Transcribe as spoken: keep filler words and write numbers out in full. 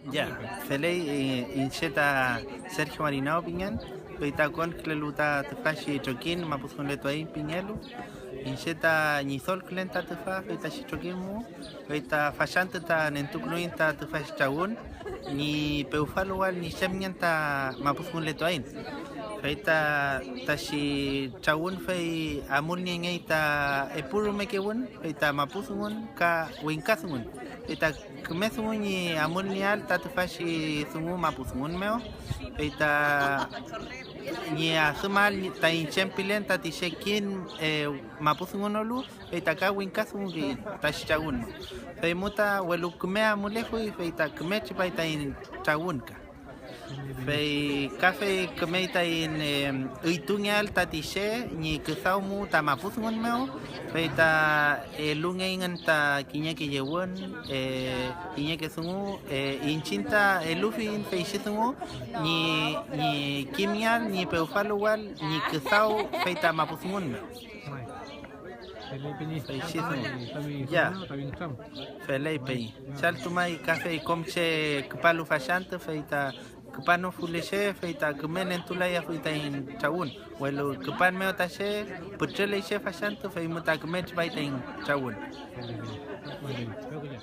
Ya, feley, eh, iñche ta Sergio Marinao pingen, fey ta konkülelu ta tüfachi trokiñ Mapudunguletuaiñ pingelu. Iñche ta ñidolkülen ta tüfa, fey ta chi trokiñ mu, fey ta fachantü ta nentukünuiñ ta tüfachi trawün ñi pewfaluwal ñi chemngen ta Mapudunguletuaiñ. Fey ta tachi trawün fey amulniengey ta epu rume kewün, fey ta mapudungun ka wingkadungun. Fey ta küme dungu ñi amulnieael ta tüfachi dungu mapudungun mew, fey ta ñi adümael taiñ chem pilen tati che kim, eh, mapudungunolu, fey ta ka wingkadungukey tachi trawün mew. Fey mu ta, welu küme amulefuy, fey ta küme tripay taiñ trawün ka. Fey ka fey kümey taiñ, em, üytungeael tati che ñi küdaw mu ta mapudungun mew, fey ta elungeyngün ta kiñeke yewün, eh, kiñeke dungu, eh, iñchiñ ta elufiyiñ feychi dungu ñi, ñi kimngeael ñi pewfaluwal ñi küdaw fey ta mapudungun mew. May. Feley pini. Feychi dungu. Tami, tami, ya, tami nütram. Feley pey. Chaltumay ka fey kom che küpalu fachantü, fey ta küpanofule che, fey ta küme nentulayafuy taiñ trawün, welu küpan mew ta che pütrüley che fachantü, fey mu ta küme tripay taiñ trawün. Feley pini. Feley pini.